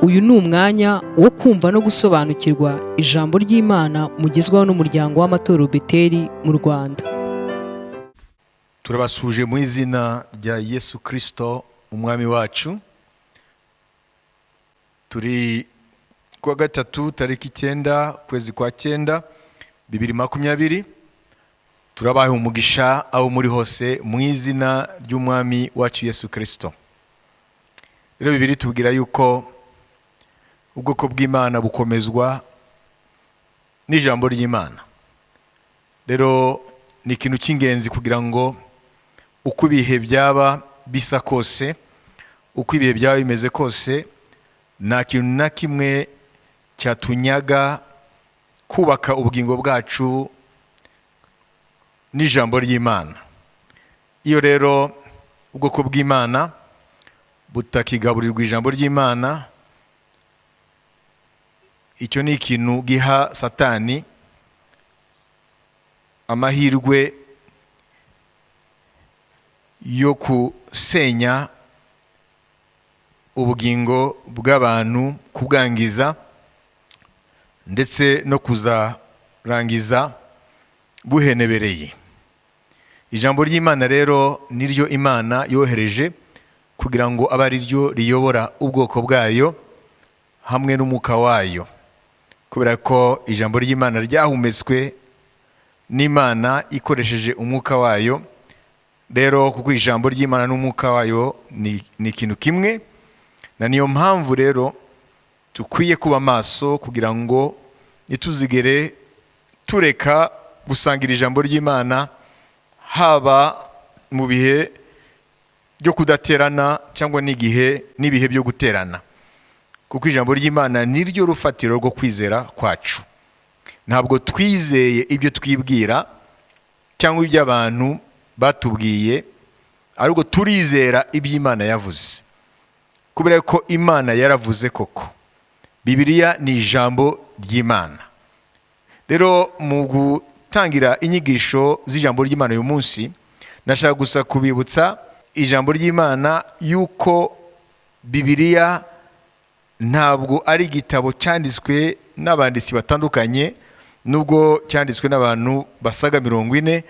Uyu ni umwanya wo kumva no gusobanukirwa ijambo ry'Imana mugezwaho n'umuryango w'amatorero Beteli mu Rwanda. Turabasuhuje mu izina rya Yesu Kirisito Umwami wacu. Turi kuwa gatatu, tariki 9, ukwezi kwa 9, 2020. Turabaha umugisha aho muri hose mu izina ry'Umwami wacu Yesu Kirisito. Rero Bibiliya itubwira yuko ubwoko bw'Imana bukomezwa n'ijambo ry'Imana. Rero ni ikintu cy'ingenzi kugira ngo uko ibihe byaba bisa kose, uko ibihe byaba bimeze kose, nta kintu na kimwe cyatunyaga kubaka ubugingo bwacu n'ijambo ry'Imana. Iyo rero ubwoko bw'Imana butakigaburirwa ijambo ry'Imana, icyo ni ikintu giha Satani amahirwe yo gusenya ubugingo bw'abantu, kubwangiza ndetse no kuzarangiza buhenebereye. Ijambo ry'Imana rero niryo Imana yohereje kugira ngo abe ari ryo riyobora ubwoko bwayo hamwe n'umwuka wayo, kubera ko ijambo ry'Imana ryahumetswe n'Imana ikoresheje umwuka wayo. Rero kuko ijambo ry'Imana n'umwuka wayo ni ikintu kimwe, na niyo mpamvu rero dukwiye kuba maso kugira ngo ntituzigere tureka gusangira ijambo ry'Imana, haba mu bihe byo kudaterana cyangwa n'igihe n'ibihe byo guterana, kuko ijambo ry'Imana ni ryo rufatiro rwo kwizera kwacu. Ntabwo twizeye ibyo twibwira cyangwa ibyo abantu batubwiye, ahubwo turizera ibyo Imana yavuze, kubera ko Imana yaravuze koko. Bibiliya ni ijambo ry'Imana. Rero mu gutangira inyigisho z'ijambo ry'Imana uyu munsi, nashaka gusa kubibutsa ijambo ry'Imana, yuko Bibiliya ntabwo ari igitabo cyanditswe n'abanditsi batandukanye. Nubwo cyanditswe n'abantu basaga 40,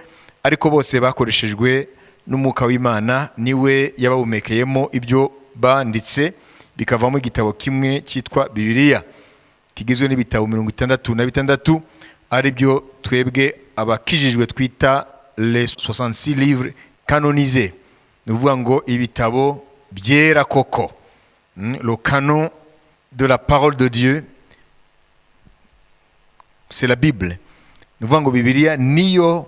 ariko bose bakoreshejwe n'umwuka w'Imana, niwe yabahumekeyemo ibyo banditse, bikavamo igitabo kimwe cyitwa Bibiliya, kigizwe n'ibitabo 66, ari byo twebwe abakijijwe twita les 66 livres canonisés, ni ukuvuga ngo ibitabo byera koko. Le canon de la parole de Dieu, c'est la Bible. Ni ukuvuga ngo Bibiliya niyo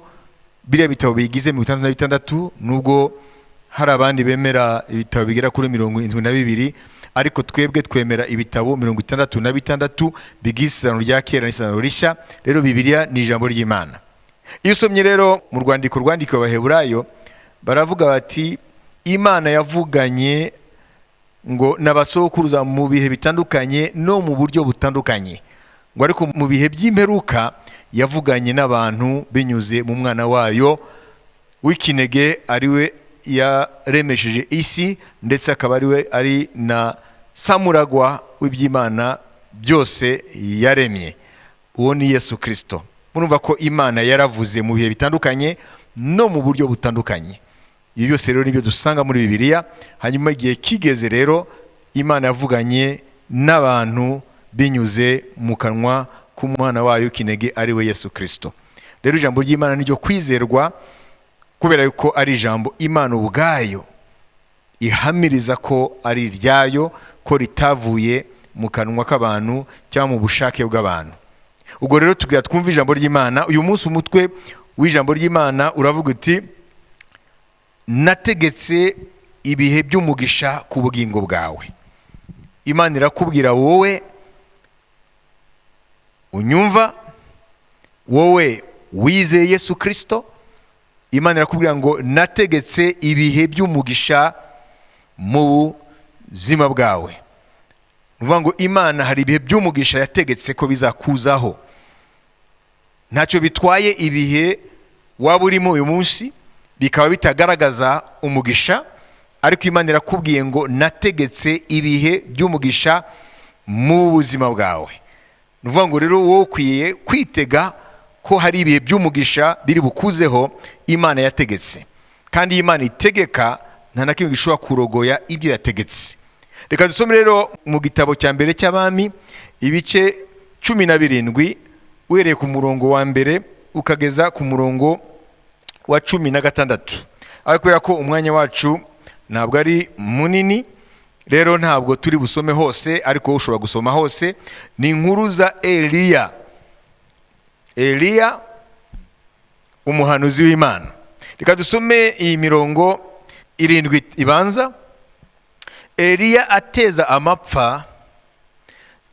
biriya bitabo bigize 66. Nubwo hari abandi bemera ibitabo bigera kuri 72, ariko twebwe twemera ibitabo 66 bigize Isezerano rya Kera n'Isezerano Rishya. Rero Bibiliya ni ijambo ry'Imana. Iyo usomye rero mu rwandiko rwandikiwe Abaheburayo, baravuga bati: "Imana yavuganye ngo n'abasokuruza mu bihe bitandukanye no mu buryo butandukanye," ngo ariko mu bihe by'imperuka yavuganye n'abantu binyuze mu Mwana wayo w'ikinege, ari we yaremesheje isi, ndetse akaba ari we ari na samuragwa w'iby'Imana byose yaremye. Uwo ni Yesu Kirisito. Murumva ko Imana yaravuze mu bihe bitandukanye no mu buryo butandukanye. Ibi byose rero nibyo dusanga muri Bibiliya. Hanyuma igihe kigeze rero, Imana yavuganye n'abantu binyuze mu kanwa k'Umwana wayo kinege, ari we Yesu Kirisito. Rero ijambo ry'Imana niryo kwizerwa, kubera yuko ari ijambo Imana ubwayo ihamiriza ko ari iryayo, ko ritavuye mu kanwa k'abantu cyangwa mu bushake bw'abantu. Ubwo rero tugira twumve ijambo ry'Imana uyu munsi. Umutwe w'ijambo ry'Imana uravuga uti: "Nategetse ibihe by'umugisha ku bugingo bwawe." Imana irakubwira wowe unyumva, wowe wizeye Yesu Kirisito, Imana irakubwira ngo: "Nategetse ibihe by'umugisha mu buzima bwawe." Ni ukuvuga ngo Imana hari ibihe by'umugisha yategetse ko bizakuzaho. Ntacyo bitwaye ibihe waba urimo uyu munsi bikaba bitagaragaza umugisha, ariko Imana irakubwiye ngo: "Nategetse ibihe by'umugisha mu buzima bwawe. Ni ukuvuga ngo rero wowe ukwiye kwitega ko hari ibihe by'umugisha biri bukuzeho Imana yategetse, kandi iyo Imana itegeka nta na kimwe gishobora kurogoya ibyo yategetse. Reka dusome rero mu gitabo cya mbere cy'Abami, ibice 17, uhereye ku murongo wa 1 ukageza ku murongo wa 16. Ariko kubera ko umwanya wacu ntabwo ari munini, rero ntabwo turi busome hose, ariko ushobora gusoma hose. Ni inkuru za Eliya, Eliya umuhanuzi w'Imana. Reka dusome iyi mirongo 7 ibanza. Eliya ateza amapfa,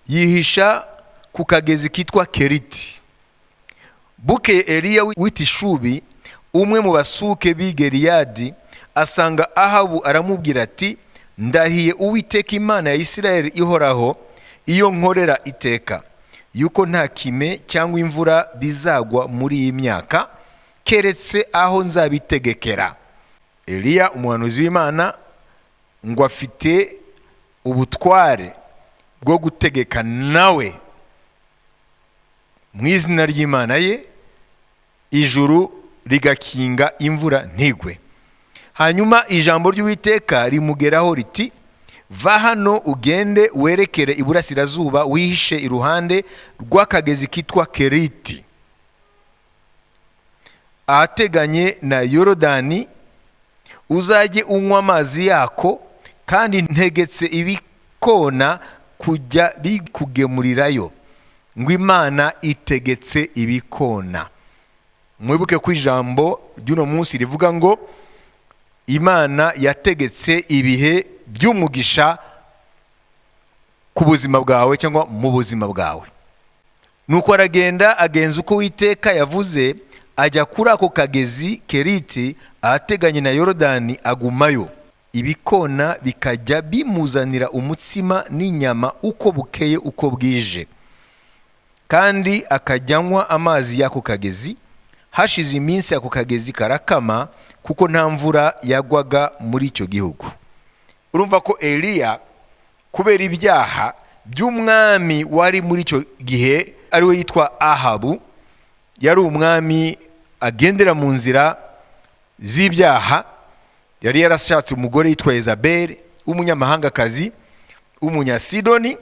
yihisha ku kagezi kitwa Keriti. Bukeye Eliya w'itishubi, umwe mu basuke b'i Gileyadi, asanga Ahabu aramubwira ati: ndahiye Uwiteka Imana ya Isirayeli ihoraho, iyo nkorera iteka, yuko nta kime cyangwa imvura bizagwa muri iyi myaka, keretse aho nzabitegekera. Eliya umuhanuzi w'Imana ngo afite ubutware bwo gutegeka nawe mu izina ry'Imana ye, ijuru rigakinga imvura ntigwe. Hanyuma ijambo ry'Uwiteka rimugeraho riti: va hano ugende werekere iburasirazuba, wihishe iruhande rw'akagezi kitwa Keriti, ahateganye na Yorodani, uzajye unywa amazi yako, kandi ntegetse ibikona kujya bikugemurirayo. Ngo Imana itegetse ibikona. Mwibuke ko ijambo ry'uno munsi rivuga ngo Imana yategetse ibihe by'umugisha ku buzima bwawe cyangwa mu buzima bwawe. Nuko aragenda agenza uko Uwiteka yavuze, ajya kuri ako kagezi Keriti ahateganye na Yorodani, agumayo. Ibikona bikajya bimuzanira umutsima n'inyama uko bukeye uko bwije, kandi akajya anywa amazi y'ako kagezi. Hashize iminsi ako kagezi karakama, kuko nta mvura yagwaga muri icyo gihugu. Urumva ko Eliya, kubera ibyaha by'umwami wari muri icyo gihe, ariwe yitwa Ahabu, yari umwami agendera mu nzira z'ibyaha. Yari yarashatse umugore yitwa Yezabeli w'umunyamahangakazi w'umunyasidoni.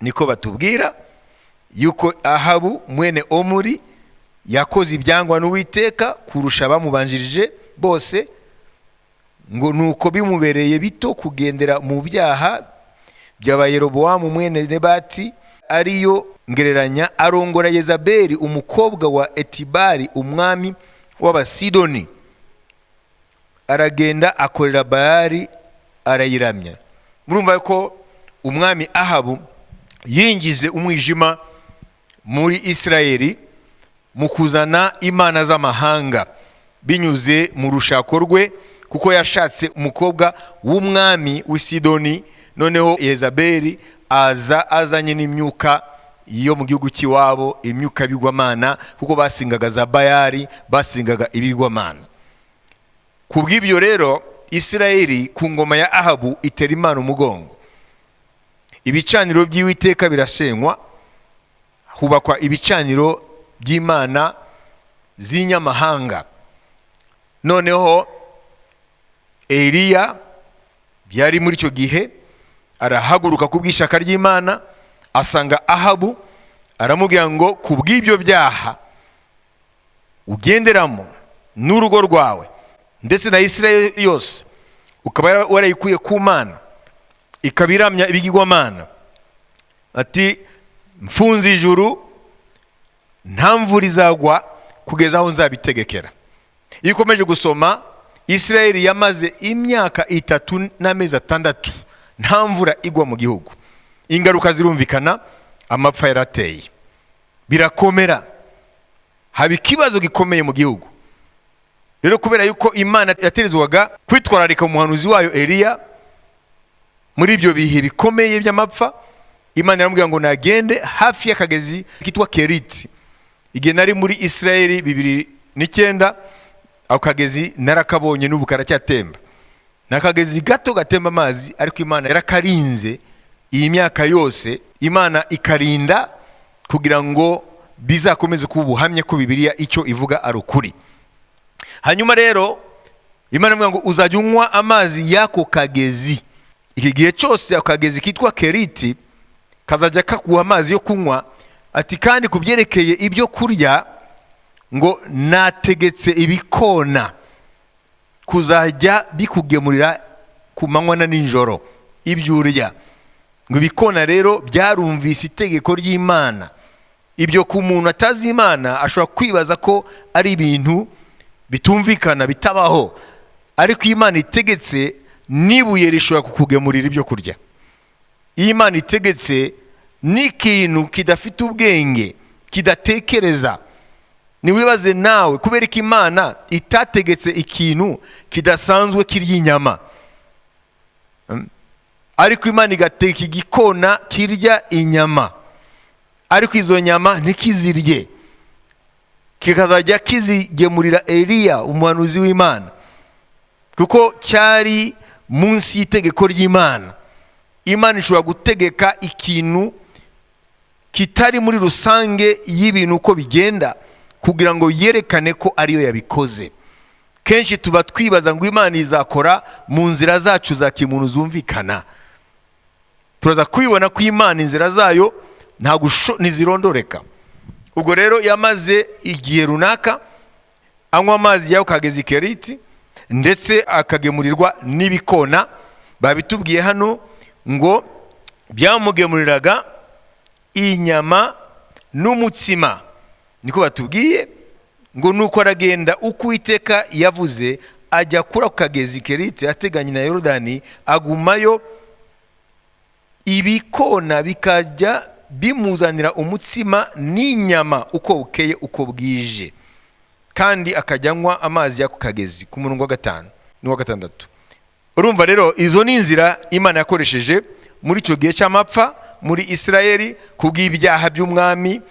Niko batubwira yuko Ahabu mwene Omuri yakoze ibyangwa n'Uwiteka kurusha abamubanjirije bose, ngo nuko bimubereye bito kugendera mu byaha bya Yerobowamu mwene Nebati, ariyo ngereranya, arongora Yezabeli umukobwa wa Etibali umwami w'Abasidoni, aragenda akorera Bayali arayiramya. Murumva ko umwami Ahabu yingize umwijima muri Isirayeli mu kuzana imana z'amahanga binyuze mu rushako rwe, kuko yashatse umukobwa w'umwami w'i Sidoni. Noneho Yezabeli aza azanye n'imyuka yo mu gihugu cy'iwabo, imyuka bigwamana, kuko basingaga za Bayali, basingaga ibigwamana. Ku bw'ibyo rero Isirayeli ku ngoma ya Ahabu itera Imana umugongo, ibicaniro by'Uwiteka birasenywa, hubakwa ibicaniro by'imana z'inyamahanga. Noneho Eliya byari muri icyo gihe, arahaguruka ku bw'ishyaka ry'Imana, asanga Ahabu, aramubwira ngo ku bw'ibyo byaha ugenderamo n'urugo rwawe ndetse na Isirayeli yose, ukaba warayikuye ku Mana ikaba iramya ibigirwamana, ati mfunze ijuru, nta mvura izagwa kugeza aho nzabitegekera. Iyo ukomeje gusoma, Isirayeli yamaze imyaka 3 n'amezi 6 nta mvura igwa mu gihugu. Ingaruka zirumvikana, amapfa yarateye, birakomera, haba ikibazo gikomeye mu gihugu. Rero kubera yuko Imana yaterezwaga kwitwararika umuhanuzi wayo Eliya muri ibyo bihe bikomeye by'amapfa, Imana iramubwira ngo nagende hafi y'akagezi kitwa Keriti. Igihe nari muri Isirayeli 2009, ako kagezi narakabonye, n'ubu karacyatemba. Ni akagezi gato gatemba amazi, ariko Imana yarakarinze iyi myaka yose. Imana ikarinda kugira ngo bizakomeze kuba ubuhamya ko Bibiliya icyo ivuga ari ukuri. Hanyuma rero Imana ivuga ngo uzajya unywa amazi y'ako kagezi. Iki gihe cyose ako kagezi kitwa Keriti kazajya kaguha amazi yo kunywa. Ati kandi ku byerekeye ibyo kurya ngo nategetse ibikona kuzajya bikugemurira ku manywa na nijoro ibyo urya. Ngo ibikona rero byarumvise itegeko ry'Imana. Ibyo ku muntu atazi Imana ashobora kwibaza ko ari ibintu bitumvikana bitabaho, ariko iyo Imana itegetse n'ibuye rishobora kukugemurira ibyo kurya. Iyo Imana itegetse n'ikintu kidafite ubwenge kidatekereza, ntiwibaze nawe kubera ko Imana itategetse ikintu kidasanzwe kirya inyama, ariko Imana igateka igikona kirya inyama, ariko izo nyama ntikizirye, kikazajya kizigemurira Eliya umuhanuzi w'Imana, kuko cyari munsi y'itegeko ry'Imana. Imana ishobora gutegeka ikintu kitari muri rusange y'ibintu uko bigenda kugira ngo yerekane ko ariyo yabikoze. Kenshi tuba twibaza ngo Imana izakora mu nzira zacu za kimuntu zumvikana. Turaza kwibona ko Imana inzira zayo ntabwo ntizirondoreka. Ubwo rero yamaze igihe runaka anywa amazi y'ako kagezi Keriti, ndetse akagemurirwa n'ibikona. Babitubwiye hano ngo byamugemuriraga inyama n'umutsima, niko batubwiye ngo nuko aragenda uko Uwiteka yavuze, ajya kuri ako kagezi Keriti ateganye na Yorodani, agumayo. Ibikona bikajya bimuzanira umutsima n'inyama uko bukeye uko bwije, kandi akajya anywa amazi y'ako kagezi. Ku murongo wa 5 n'uwa 6. Urumva rero izo ni inzira Imana yakoresheje muri icyo gihe cy'amapfa muri Isirayeli kubw'ibyaha by'umwami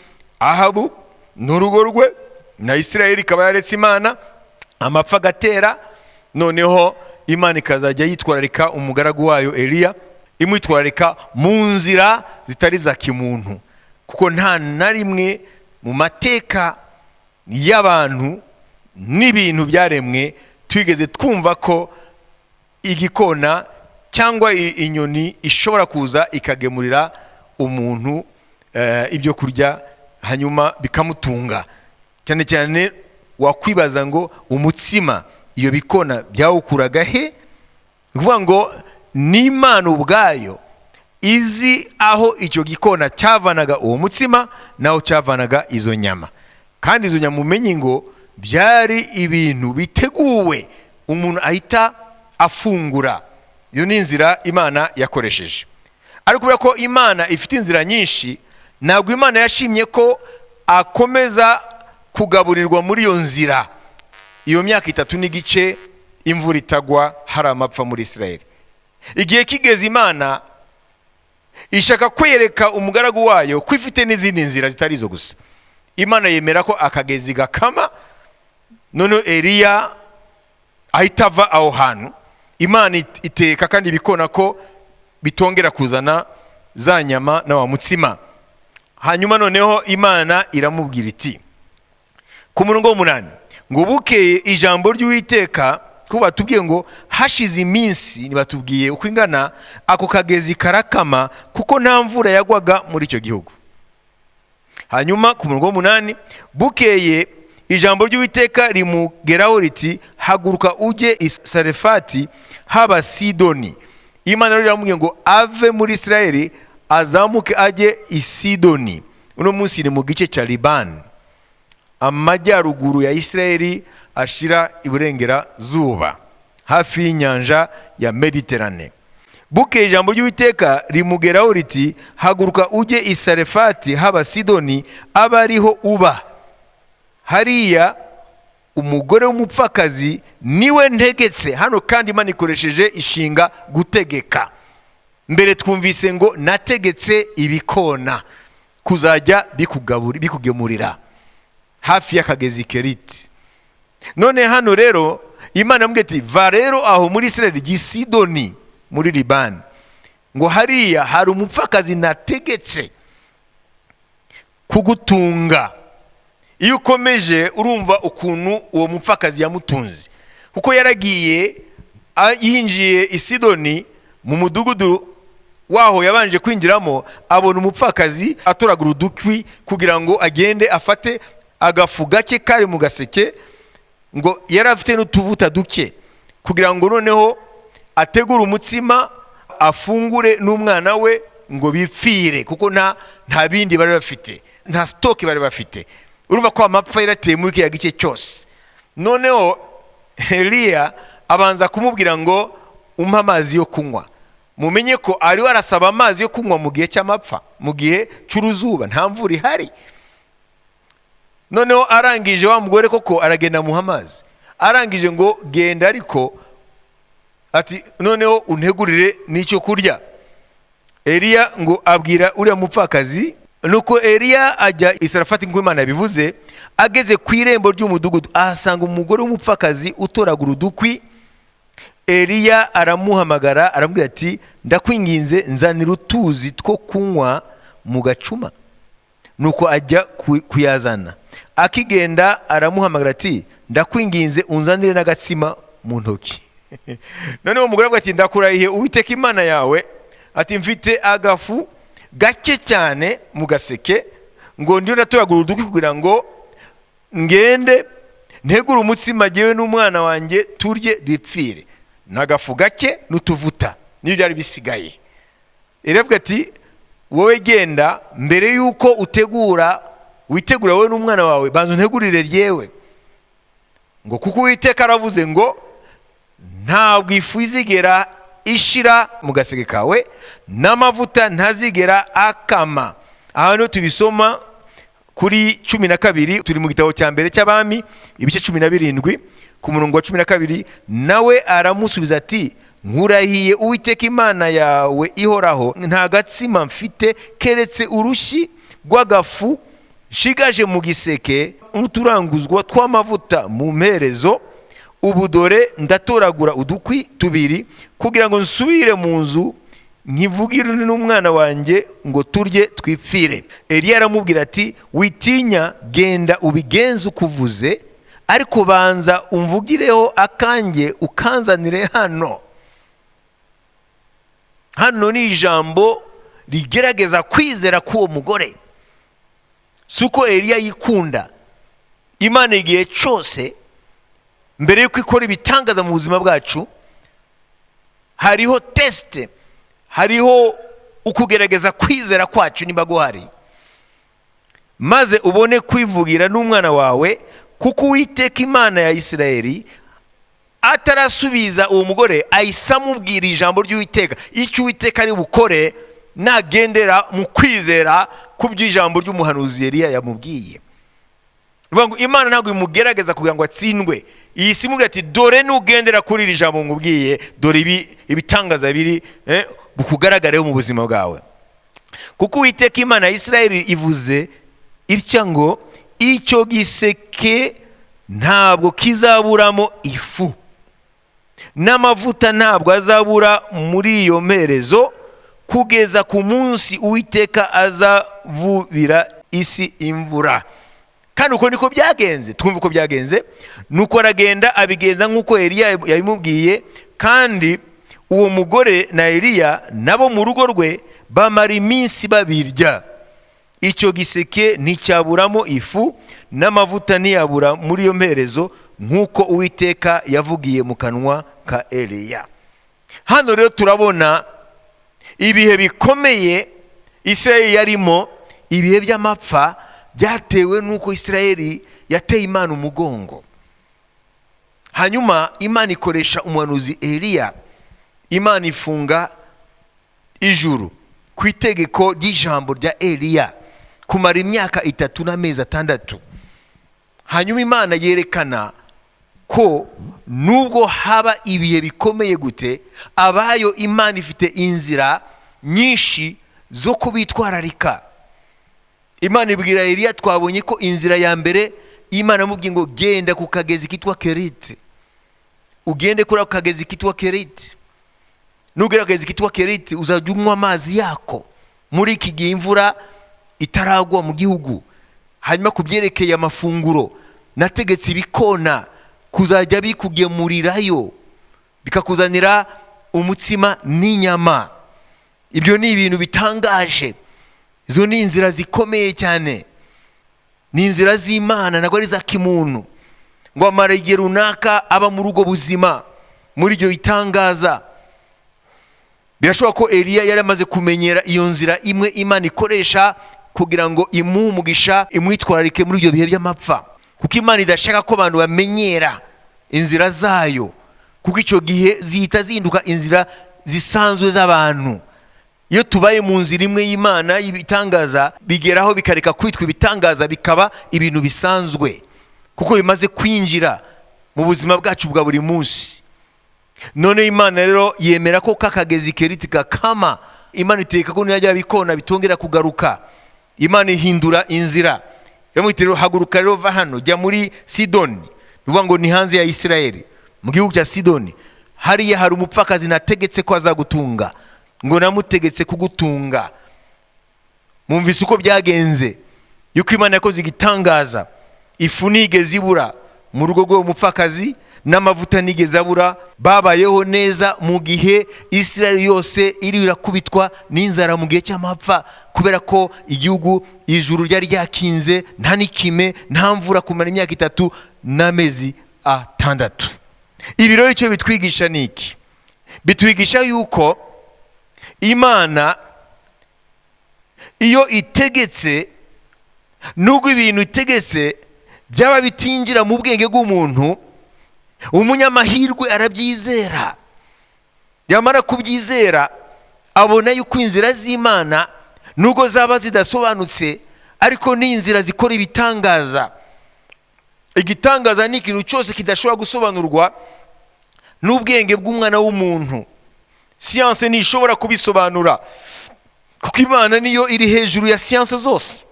Ahabu n'urugo rwe, na Isirayeli ikaba yaretse Imana, amapfa agatera. Noneho Imana ikazajya yitwararika umugaragu wayo Eliya, imwitwararika mu nzira zitari za kimuntu, kuko nta na rimwe mu mateka y'abantu n'ibintu byaremwe twigeze twumva ko igikona cyangwa inyoni ishobora kuza ikagemurira umuntu ibyo kurya hanyuma bikamutunga. Cyane cyane wakwibaza ngo umutsima iyo bikona byawukuraga he? Ni ukuvuga ngo n'Imana ubwayo izi aho icyo gikona cyavanaga uwo mutsima naho cyavanaga izo nyama. Kandi izo nyama umenye ngo byari ibintu biteguwe umuntu ahita afungura. Iyo ni inzira Imana yakoresheje. Ariko kubera ko Imana ifite inzira nyinshi, ntabwo Imana yashimye ko akomeza kugaburirwa muri iyo nzira. Iyo myaka 3 n'igice imvura itagwa, hari amapfa muri Isirayeli. Igihe kigeze Imana ishaka kwereka umugaragu wayo ko ifite n'izindi nzira zitari izo gusa. Imana yemera ko akagezi gakama, noneho Eliya ahita ava aho hantu. Imana iteka kandi ibikona ko bitongera kuzana za nyama na wa mutsima. Hanyuma noneho Imana iramubwira iti ku murongo w'umunani ngo bukeye ijambo ry'Uwiteka, ko batubwiye ngo hashize iminsi, ntibatubwiye uko ingana, ako kagezi karakama kuko nta mvura yagwaga muri icyo gihugu. Hanyuma ku murongo w'umunani, bukeye ijambo ry'Uwiteka rimugeraho riti haguruka ujye i Sarefati haba Sidoni. Imana rero iramubwiye ngo ave muri Isirayeli azamuke ajye i Sidoni. Uno munsi ni mu gice cya Libani, amajyaruguru ya Isirayeli ashira iburengerazuba hafi y'inyanja ya Mediterane. Bukeye ijambo ry'Uwiteka rimugeraho riti haguruka ujye i Sarefati haba Sidoni, abe ariho uba. Hariya umugore w'umupfakazi niwe ntegetse. Hano kandi Imana ikoresheje ishinga gutegeka. Mbere twumvise ngo nategetse ibikona kuzajya bikugemurira hafi y'akagezi Keriti. None hano rero Imana yamubwiye ati va rero aho muri Isirayeli Gisidoni muri Libani. Ngo hariya hari umupfakazi nategetse kugutunga. Iyo ukomeje urumva ukuntu uwo mupfakazi yamutunze, kuko yaragiye yinjiye i Sidoni mu mudugudu waho yabanje kwinjiramo, abona umupfakazi atoragura udukwi kugira ngo agende afate agafu gake kari mu gaseke, ngo yari afite n'utuvuta duke kugira ngo noneho ategure umutsima afungure n'umwana we ngo bipfire, kuko nta bindi bari bafite, nta stock bari bafite. Urumva ko amapfa yarateye muri kiriya gice cyose. Noneho Eliya abanza kumubwira ngo umpe amazi yo kunywa. Mumenye ko ariwe arasaba amazi yo kunywa mu gihe cy'amapfa, mu gihe cy'uruzuba, nta mvura ihari. Noneho arangije wa mugore koko aragenda amuha amazi. Arangije ngo genda, ariko ati noneho untegurire n'icyo kurya. Eliya ngo abwira uriya mupfakazi. Nuko Eliya ajya i Sarafati nk'uko Imana yabivuze. Ageze ku irembo ry'umudugudu ahasanga umugore w'umupfakazi utoragura udukwi. Eliya aramuhamagara aramubwira ati ndakwinginze nzanira utuzi two kunywa mu gacuma. Nuko ajya kuyazana. Akigenda aramuhamagara ati ndakwinginze unzanire n'agatsima mu ntoki. Noneho umugore avuga ati ndakurahiye Uwiteka Imana yawe, ati mfite agafu gake cyane mu gaseke, ngo ndiyo ndatoragura udukwi kugira ngo ngende ntegure umutsima jyewe n'umwana wanjye turye dupfire. N'agafu gake n'utuvuta niyo byari bisigaye. Iravuga ati wowe genda mbere y'uko utegura witegura wowe n'umwana wawe, banza untegurire ryewe, ngo kuko Uwiteka aravuze ngo ntabwo ifu izigera ishira mu gaseke kawe, n'amavuta ntazigera akama. Aha niho tubisoma kuri 12, turi mu gitabo cya mbere cy'Abami ibice 17 ku murongo wa 12. Nawe aramusubiza ati nkurahiye Uwiteka Imana yawe ihoraho, nta gatsima mfite keretse urushyi rw'agafu nshigaje mu giseke n'uturanguzwa tw'amavuta mu mperezo. Ubu dore ndatoragura udukwi tubiri kugira ngo nsubire mu nzu nkivugire n'umwana wanjye ngo turye twipfire. Eliya aramubwira ati witinya, genda ubigenze uko uvuze, ariko banza umvugireho akanjye ukanzanire hano. Hano ni ijambo rigerageza kwizera k'uwo mugore. Si uko Eliya yikunda. Imana igihe cyose mbere y'uko ikora ibitangaza mu buzima bwacu, hariho test, hariho ukugerageza kwizera kwacu nimba guhari, maze ubone kwivugira n'umwana wawe, kuko Uwiteka Imana ya Isirayeli. Atarasubiza uwo mugore ahise amubwira ijambo ry'Uwiteka, icyo Uwiteka ari bukore nagendera mu kwizera ku by'ijambo ry'umuhanuzi Eliya yamubwiye. Bivuga ngo Imana ntabwo imugerageza kugira ngo atsindwe. Iyi si imubwira ati dore nugendera kuri iri jambo ngubwiye, dore ibitangaza biri bukugaragareho mu buzima bwawe. Kuko Uwiteka Imana ya Isirayeli ivuze itya ngo icyo giseke ntabwo kizaburamo ifu, n'amavuta ntabwo azabura muri iyo mperezo, kugeza ku munsi Uwiteka azavubira isi imvura. Kandi uko niko byagenze. Twumva uko byagenze. Nuko aragenda abigenza nk'uko Eliya yabimubwiye, kandi uwo mugore na Eliya nabo mu rugo rwe bamara iminsi babirya. Icyo giseke nticyaburamo ifu, n'amavuta ntiyabura muri iyo mperezo, nk'uko Uwiteka yavugiye mu kanwa ka Eliya. Hano rero turabona ibihe bikomeye Isirayeli yarimo, ibihe by'amapfa byatewe n'uko Isirayeli yateye Imana umugongo. Hanyuma Imana ikoresha umuhanuzi Eliya, Imana ifunga ijuru ku itegeko ry'ijambo rya Eliya kumara imyaka 3 n'amezi 6. Hanyuma Imana yerekana ko nubwo haba ibihe bikomeye gute, abayo Imana ifite inzira nyinshi zo kubitwararika. Imana ibwira Eliya, twabonye ko inzira ya mbere Imana yamubwiye ngo genda ku kagezi kitwa Keriti, ugende kuri ako kagezi kitwa Keriti. Nugera akagezi kitwa Keriti, uzajya unywa amazi yako muri iki gihe imvura itaragwa mu gihugu. Hanyuma ku byerekeye amafunguro, nategetse ibikona kuzajya bikugemurirayo, bikakuzanira umutsima n'inyama. Ibyo ni ibintu bitangaje. Izo ni inzira zikomeye cyane, ni inzira z'Imana, ntabwo ari iza kimuntu. Ngo amara igihe runaka aba muri ubwo buzima, muri ibyo bitangaza. Birashoboka ko Eliya yari amaze kumenyera iyo nzira imwe Imana ikoresha kugira ngo imuhe umugisha, imwitwararike muri ibyo bihe by'amapfa, kuko Imana idashaka ko abantu bamenyera inzira zayo, kuko icyo gihe zihita zihinduka inzira zisanzwe z'abantu. Iyo tubaye mu nzira imwe y'Imana y'ibitangaza, bigeraho bikareka kwitwa ibitangaza, bikaba ibintu bisanzwe, kuko bimaze kwinjira mu buzima bwacu bwa buri munsi. None Imana rero yemera ko kakagezi Keriti kakama. Imana iteka ko niyajya bikona bitongera kugaruka. Imana ihindura inzira, iramubwira iti: "Haguruka rero, va hano, jya muri Sidoni." Ni ukuvuga ngo ni hanze ya Isirayeli, mu gihugu cya Sidoni. "Hariya hari umupfakazi nategetse ko azagutunga." Ngo namutegetse kugutunga. Mwumvise uko byagenze, yuko Imana yakoze igitangaza. Ifu ntigeze ibura mu rugo rw'uwo mupfakazi, n'amavuta ntigeze abura. Babayeho neza mu gihe Isirayeli yose iri irakubitwa n'inzara mu gihe cy'amapfa, kubera ko igihugu ijuru ryari ryakinze, nta n'ikime, nta mvura, kumara imyaka 3 n'amezi 6. Ibi rero icyo bitwigisha ni iki? Bitwigisha yuko Imana iyo itegetse, nubwo ibintu itegetse byaba bitinjira mu bwenge bw'umuntu, umunyamahirwe arabyizera. Yamara kubyizera, abona yuko inzira z'Imana, nubwo zaba zidasobanutse, ariko ni inzira zikora ibitangaza. Igitangaza ni ikintu cyose kidashobora gusobanurwa n'ubwenge bw'umwana w'umuntu. Siyanse ntishobora kubisobanura, kuko Imana niyo iri hejuru ya siyanse zose,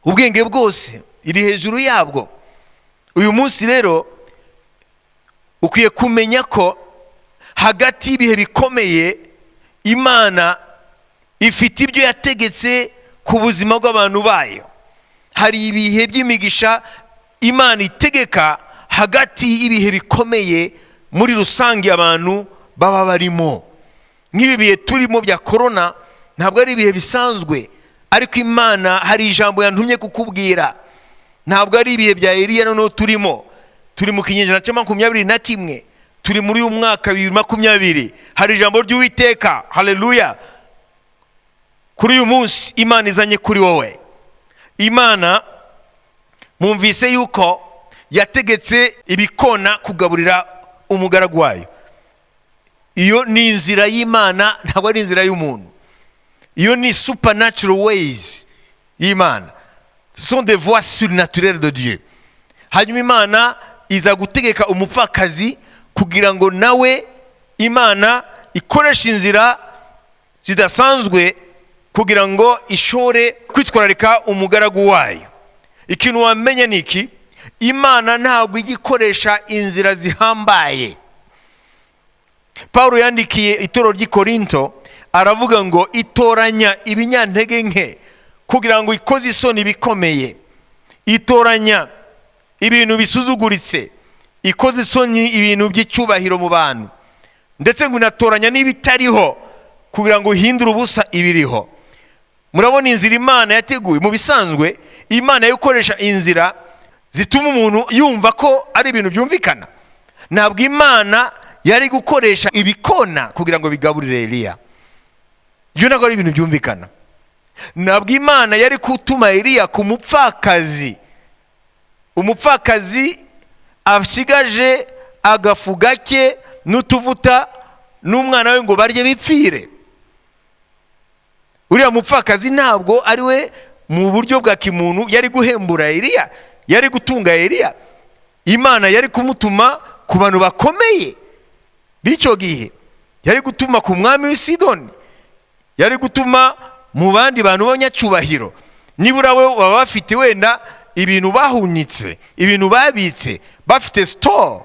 ubwenge bwose iri hejuru yabwo. Uyu munsi rero ukwiye kumenya ko hagati y'ibihe bikomeye, Imana ifite ibyo yategetse ku buzima bw'abantu bayo. Hari ibihe by'imigisha Imana itegeka hagati y'ibihe bikomeye muri rusange abantu baba barimo. Nk'ibi bihe turimo bya korona ntabwo ari ibihe bisanzwe, ariko Imana hari ijambo yantumye kukubwira. Ntabwo ari ibihe bya Eliya. Noneho turimo, turi mu kinyejana cya 21, turi muri uyu mwaka 2020. Hari ijambo ry'Uwiteka, haleluya, kuri uyu munsi Imana izanye kuri wowe. Imana mwumvise yuko yategetse ibikona kugaburira umugaragu wayo. Iyo ni inzira y'Imana, ntabwo ari inzira y'umuntu. Iyo ni supernatural ways y'Imana, ce sont des voies surnaturelles de Dieu. Hanyuma Imana iza gutegeka umupfakazi kugira ngo nawe Imana ikoreshe inzira zidasanzwe kugira ngo ishore kwitwararika umugaragu wayo. Ikintu wamenya ni iki? Imana ntabwo ijya ikoresha inzira zihambaye. Paul yandikiye itorero ry'i Korinto, aravuga ngo itoranya ibinyantege nke kugira ngo ikoze isoni ibikomeye, itoranya ibintu bisuzuguritse, ikoze isoni ibintu by'icyubahiro mu bantu, ndetse ngo inatoranya n'ibitariho kugira ngo uhindure ubusa ibiriho. Murabona inzira Imana yateguye. Mu bisanzwe Imana yo ikoresha inzira zituma umuntu yumva ko ari ibintu byumvikana. Ntabwo Imana yari gukoresha ibikona kugira ngo bigaburire Eliya. Ibyo ntabwo ari ibintu byumvikana. Ntabwo Imana yari gutuma Eliya ku mupfakazi, umupfakazi ashigaje agafu gake n'utuvuta n'umwana we ngo barye bipfire. Uriya mupfakazi ntabwo ari we mu buryo bwa kimuntu yari guhembura Eliya, yari gutunga Eliya. Imana yari kumutuma ku bantu bakomeye b'icyo gihe, yari gutuma ku mwami w'i Sidoni, yari gutuma mu bandi bantu b'abanyacyubahiro, nibura we baba bafite wenda ibintu bahunitse, ibintu babitse, bafite store.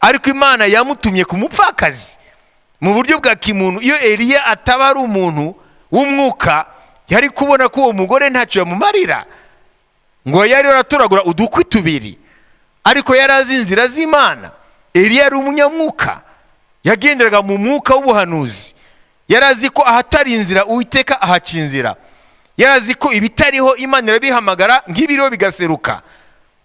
Ariko Imana yamutumye ku mupfakazi. Mu buryo bwa kimuntu, iyo Eliya ataba ari umuntu w'umwuka, yari kubona ko uwo mugore ntacyo yamumarira, ngo yari aratoragura udukwi tubiri, ariko yari azi inzira z'Imana. Eliya yari umunyamwuka, yagenderaga mu mwuka w'ubuhanuzi. Yari azi ko ahatari inzira Uwiteka ahaca inzira. Yari azi ko ibitariho Imana irabihamagara nk'ibiriho bigaseruka.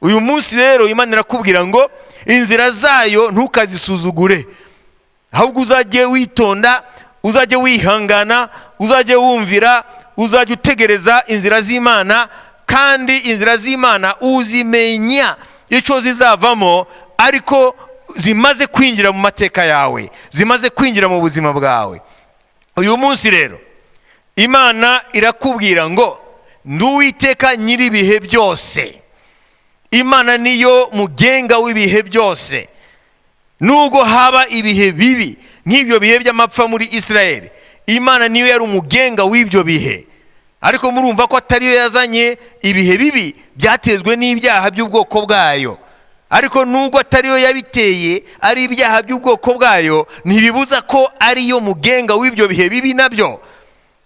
Uyu munsi rero Imana irakubwira ngo inzira zayo ntukazisuzugure, ahubwo uzajye witonda, uzajye wihangana, uzajye wumvira, uzajye utegereza inzira z'Imana, kandi inzira z'Imana uzimenya icyo zizavamo, ariko zimaze kwinjira mu mateka yawe, zimaze kwinjira mu buzima bwawe. Uyu munsi rero Imana irakubwira ngo ndi Uwiteka nyir'ibihe byose. Imana niyo mugenga w'ibihe byose. Nubwo haba ibihe bibi nk'ibyo bihe by'amapfa muri Israel, Imana niyo yari umugenga w'ibyo bihe. Ariko murumva ko atariyo yazanye ibihe bibi byatezwe n'ibyaha by'ubwoko bwayo. Ariko nubwo atariyo yabiteye, ari ibyaha by'ubwoko bwayo, ntibibuza ko ariyo mugenga w'ibyo bihe bibi nabyo.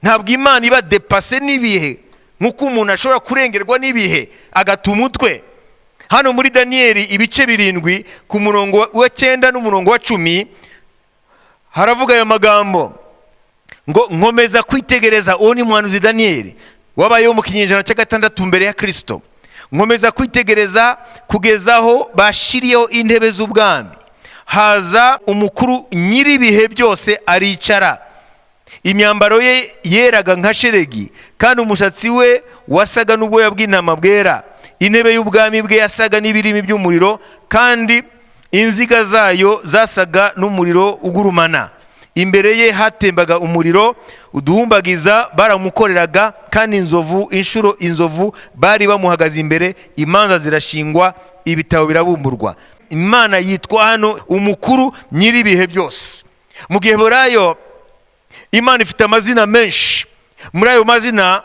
Ntabwo Imana iba dépassée n'ibihe, nk'uko umuntu ashobora kurengerwa n'ibihe agata umutwe. Hano muri Daniyeli ibice 7 ku murongo wa 9 n'umurongo wa 10 haravuga ayo magambo ngo nkomeza kwitegereza. Uwo ni muhanuzi Daniyeli wabayeho mu kinyejana cya 6 mbere ya Kristo. Nkomeza kwitegereza kugeza aho bashiriyeho intebe z'ubwami, haza umukuru nyir'ibihe byose aricara. Imyambaro ye yeraga nka sheregi, kandi umushatsi we wasaga n'ubwoya bw'intama bwera. Intebe y'ubwami bwe yasaga n'ibirimi by'umuriro, kandi inziga zayo zasaga n'umuriro ugurumana. Imbere ye hatembaga umuriro uduhumbagiza, baramukoreraga, kandi inzovu inshuro inzovu bari bamuhagaze imbere. Imanza zirashingwa, ibitabo birabumburwa. Imana yitwa hano umukuru nyir'ibihe byose. Mu Giheburayo Imana ifite amazina menshi. Muri ayo mazina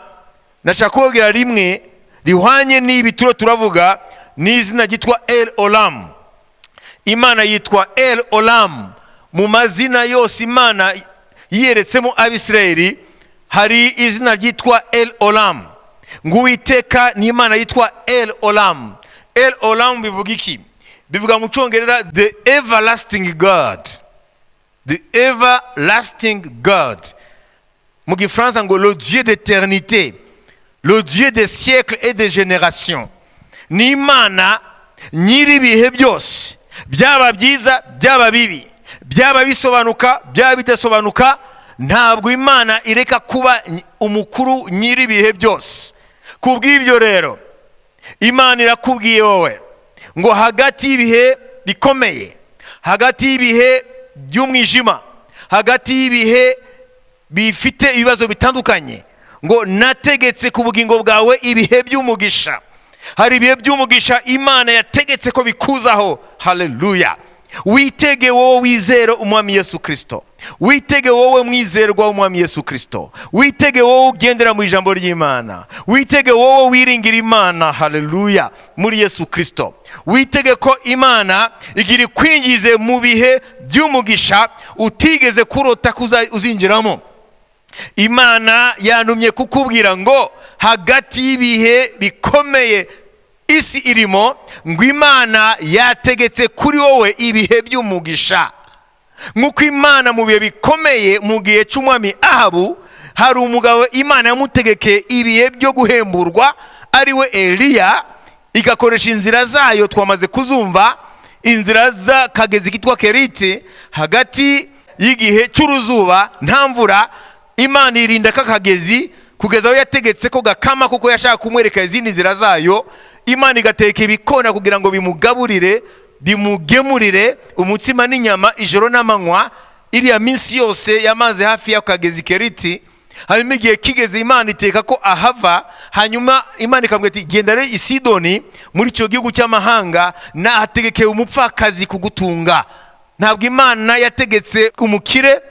nashaka kubabwira rimwe rihwanye n'ibi turo turavuga, ni izina ryitwa El Olam. Imana yitwa El Olam. Mu mazina yose Imana yiyeretsemo Abisirayeli hari izina ryitwa El Olam. Ngo Uwiteka ni Imana yitwa El Olam. El Olam bivuga iki? Bivuga mu Cyongereza the everlasting God, the everlasting God. Mu Gifaransa ngo le Dieu d'éternité, le Dieu des siècles et des générations. Ni Imana nyir'ibihe byose, byaba byiza, byaba bibi, byaba bisobanuka, byaba bidasobanuka, ntabwo Imana ireka kuba umukuru nyir'ibihe byose. Ku bw'ibyo rero Imana irakubwiye wowe ngo hagati y'ibihe bikomeye, hagati y'ibihe by'umwijima, hagati y'ibihe bifite ibibazo bitandukanye, ngo nategetse ku bugingo bwawe ibihe by'umugisha. Hari ibihe by'umugisha Imana yategetse ko bikuzaho. Haleluya! Witege wowe wizera Umwami Yesu Kirisito, witege wowe mwizerwa w'Umwami Yesu Kirisito, witege wowe ugendera mu ijambo ry'Imana, witege wowe wiringira Imana. Haleluya! Muri Yesu Kirisito witege ko Imana igira ikwinjize mu bihe by'umugisha utigeze kurota ko uzinjiramo. Imana yantumye kukubwira ngo hagati y'ibihe bikomeye isi irimo, ngo Imana yategetse kuri wowe ibihe by'umugisha. Nk'uko Imana mu bihe bikomeye, mu gihe cy'umwami Ahabu, hari umugabo Imana yamutegekeye ibihe byo guhemburwa, ari we Eliya, igakoresha inzira zayo twamaze kuzumva, inzira z'akagezi kitwa Keriti. Hagati y'igihe cy'uruzuba, nta mvura, Imana irinda k'akagezi kugeza aho yategetse ko gakama, kuko yashaka kumwereka izindi nzira zayo. Imana igateka ibikona kugira ngo bimugaburire, bimugemurire umutsima n'inyama ijoro n'amanywa, iriya minsi yose yamaze hafi y'akagezi Keriti. Hanyuma igihe kigeze Imana iteka ko ahava, hanyuma Imana ikamubwira iti genda rero i Sidoni, muri icyo gihugu cy'amahanga, nahategekeye umupfakazi kugutunga. Ntabwo Imana yategetse umukire,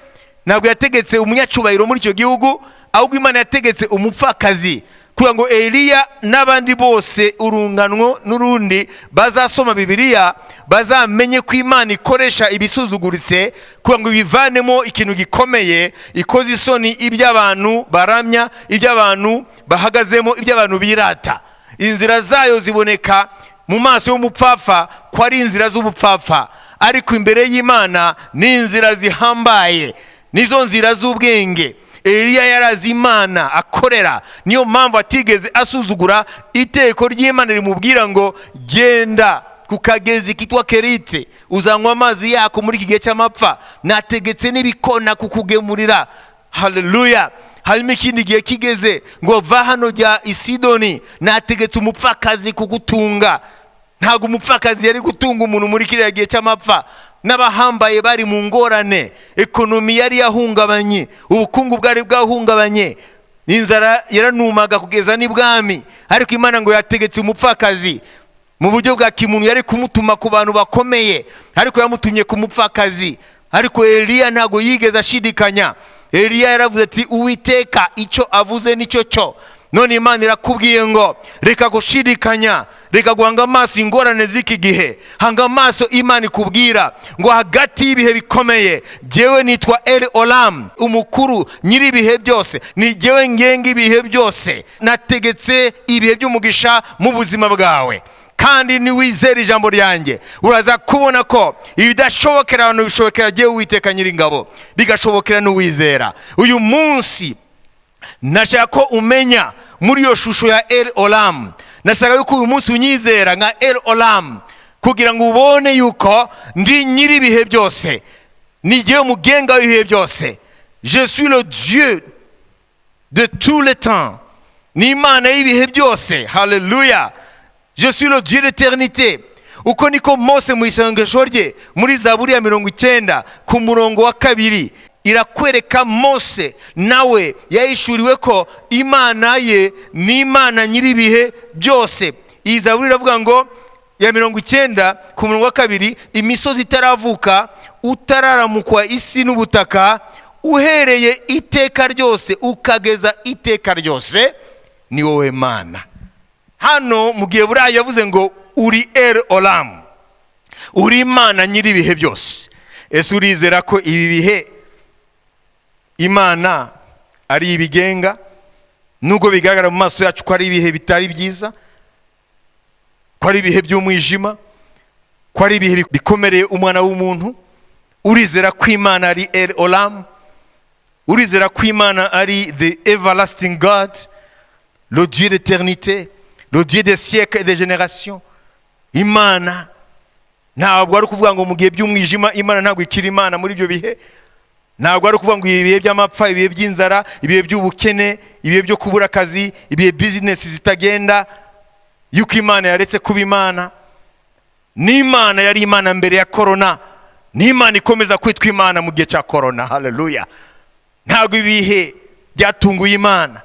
ntabwo yategetse umunyacyubahiro muri icyo gihugu, ahubwo Imana yategetse umupfakazi kugira ngo amutunge. Imana Kugira ngo Eliya n'abandi bose, urungano n'urundi bazasoma Bibiliya, bazamenye ko Imana ikoresha ibisuzuguritse kugira ngo ibivanemo ikintu gikomeye, ikoze isoni iby'abantu baramya, iby'abantu bahagazemo, iby'abantu birata. Inzira zayo ziboneka mu maso y'umupfapfa ko ari inzira z'ubupfapfa, ariko imbere y'Imana ni inzira zihambaye, nizo nzira z'ubwenge. Eliya yarazi Imana akorera, niyo mpamvu atigeze asuzugura iteko ry'Imana rimubwira ngo: "Genda ku kagezi kitwa Kerite, uzanywa amazi yako muri iki gihe cy'amapfa, nategetse n'ibikona kukugemurira." Haleluya! Hanyuma ikindi gihe kigeze ngo: "Va hano, jya i Sidoni, nategetse umupfakazi kugutunga." Ntabwo umupfakazi yari gutunga umuntu muri kiriya gihe cy'amapfa. N'abahambaye bari mu ngorane, economy yari yahungabanye, ubukungu bwari bwahungabanye, inzara yaranumaga kugeza n'ibwami. Ariko Imana ngo yategetse umupfakazi. Mu buryo bwa kimuntu yari kumutuma ku bantu bakomeye, ariko yamutumye ku mupfakazi. Ariko Eliya ntabwo yigeze ashidikanya. Eliya yaravuze ati: "Uwiteka icyo avuze nicyo cyo." None Imana irakubwiye ngo: "Reka gushidikanya, reka guhanga amaso ingorane z'iki gihe, hanga amaso Imana ikubwira ngo hagati y'ibihe bikomeye, jyewe nitwa El Olam, umukuru nyir'ibihe byose, ni jyewe ngenga ibihe byose. Nategetse ibihe by'umugisha mu buzima bwawe, kandi niwizera ijambo ryanjye uraza kubona ko ibidashobokera abantu bishobokera jyewe Uwiteka Nyiringabo, bigashobokera n'uwizera." Uyu munsi nashaka ko umenya muri iyo shusho ya El Olam. Nashaka yuko uyu munsi unyizera nka El Olam, kugira ngo ubone yuko ndi nyir'ibihe byose, ni jyewe mugenga w'ibihe byose. Je suis le Dieu de tous les temps, ni Imana y'ibihe byose. Haleluya! Je suis le Dieu d'éternité. Uko niko Mose mu isengesho rye muri Zaburi ya 90 ku murongo wa 2 irakwereka. Mose nawe yahishuriwe ko Imana ye ni Imana nyir'ibihe byose. Iyi zaburi iravuga ngo, ya 90 ku murongo wa 2: "Imisozi itaravuka, utararamukwa isi n'ubutaka, uhereye iteka ryose ukageza iteka ryose, ni wowe Mana." Hano mu gihe burayi yavuze ngo uri El Olam, uri Imana nyir'ibihe byose. Ese urizera ko ibi bihe Imana ari ibigenga, nubwo bigaragara mu maso yacu ko ari ibihe bitari byiza, ko ari ibihe by'umwijima, ko ari ibihe bikomereye umwana w'umuntu? Urizera ko Imana ari El Olam? Urizera ko Imana ari the everlasting God, le Dieu d'éternité, le Dieu des siècles et des générations? Imana ntabwo ari ukuvuga ngo mu gihe by'umwijima Imana ntabwo ikiri Imana muri ibyo bihe. Ntabwo ari ukuvuga ngo ibihe by'amapfa, ibihe by'inzara, ibihe by'ubukene, ibihe byo kubura akazi, ibihe bizinesi zitagenda, yuko Imana yaretse kuba Imana. N'Imana yari Imana mbere ya korona, n'Imana ikomeza kwitwa Imana mu gihe cya korona. Haleluya! Ntabwo ibihe byatunguye Imana.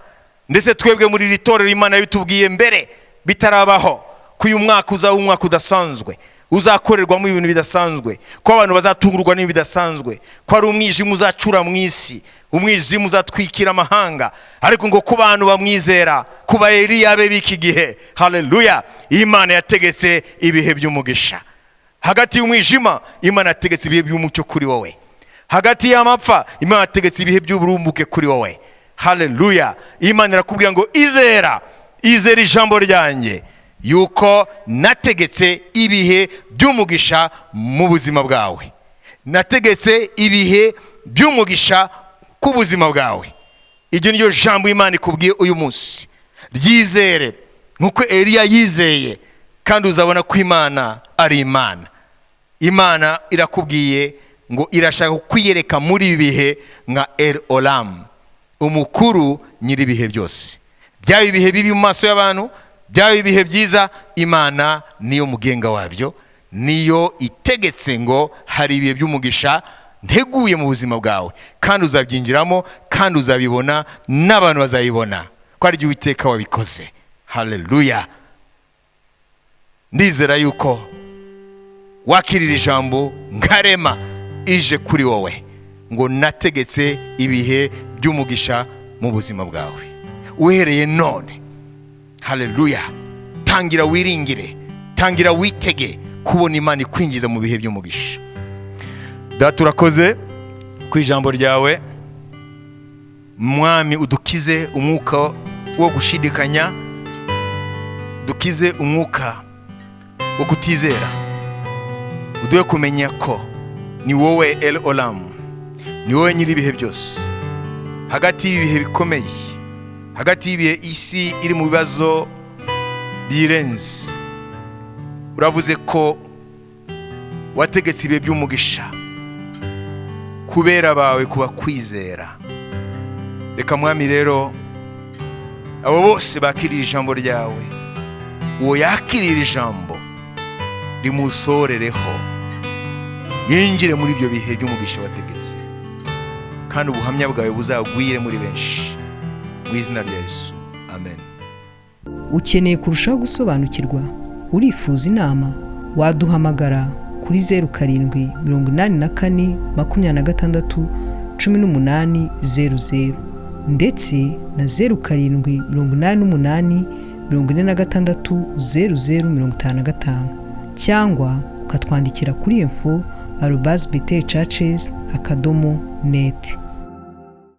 Ndetse twebwe muri iri torero Imana yabitubwiye mbere bitarabaho, ko uyu mwaka uzaba umwaka udasanzwe, uzakorerwamo ibintu bidasanzwe, ko abantu bazatungurwa n'ibintu bidasanzwe, ko ari umwijima uzacura mu isi, umwijima uzatwikira amahanga, ariko ngo ku bantu bamwizera, ku ba Eliya be b'iki gihe, haleluya, Imana yategetse ibihe by'umugisha. Hagati y'umwijima Imana yategetse ibihe by'umucyo kuri wowe. Hagati y'amapfa Imana yategetse ibihe by'uburumbuke kuri wowe. Haleluya! Imana irakubwira ngo: "Izera, izera ijambo ryanjye yuko nategetse ibihe by'umugisha mu buzima bwawe, nategetse ibihe by'umugisha ku buzima bwawe." Iryo ni ryo jambo Imana ikubwiye uyu munsi. Ryizere nk'uko Eliya yizeye, kandi uzabona ko Imana ari Imana. Imana irakubwiye ngo irashaka kwiyereka muri ibi bihe nka El Olam, umukuru nyir'ibihe byose. Byaba ibihe bibi mu maso y'abantu, byaba ibihe byiza, Imana niyo mugenga wabyo, niyo itegetse ngo hari ibihe by'umugisha nteguye mu buzima bwawe, kandi uzabyinjiramo, kandi uzabibona, n'abantu bazabibona ko ari Uwiteka wabikoze. Haleluya! Ndizera yuko wakirira ijambo nkarema ije kuri wowe ngo: "Nategetse ibihe by'umugisha mu buzima bwawe uhereye none." Haleluya! Tangira wiringire, tangira witege kubona Imana ikwinjiza mu bihe by'umugisha. Data, urakoze ku ijambo ryawe. Mwami, udukize umwuka wo gushidikanya, dukize umwuka wo kutizera, uduhe kumenya ko ni wowe El Olam, ni wowe nyir'ibihe byose. Hagati y'ibihe bikomeye, hagati y'ibihe isi iri mu bibazo birenze, uravuze ko wategetse ibihe by'umugisha kubera bawe kuba kwizera. Reka, Mwami, rero abo bose bakiriye ijambo ryawe, uwo yakirira ijambo rimusorereho, yinjire muri ibyo bihe by'umugisha wategetse, kandi ubuhamya bwawe buzagwire muri benshi. Mu izina rya Yesu, amen. Ukeneye kurushaho gusobanukirwa? Urifuza inama? Waduhamagara kuri 0784261800 ndetse na 0788460055, cyangwa ukatwandikira kuri info@bethelchurches.net.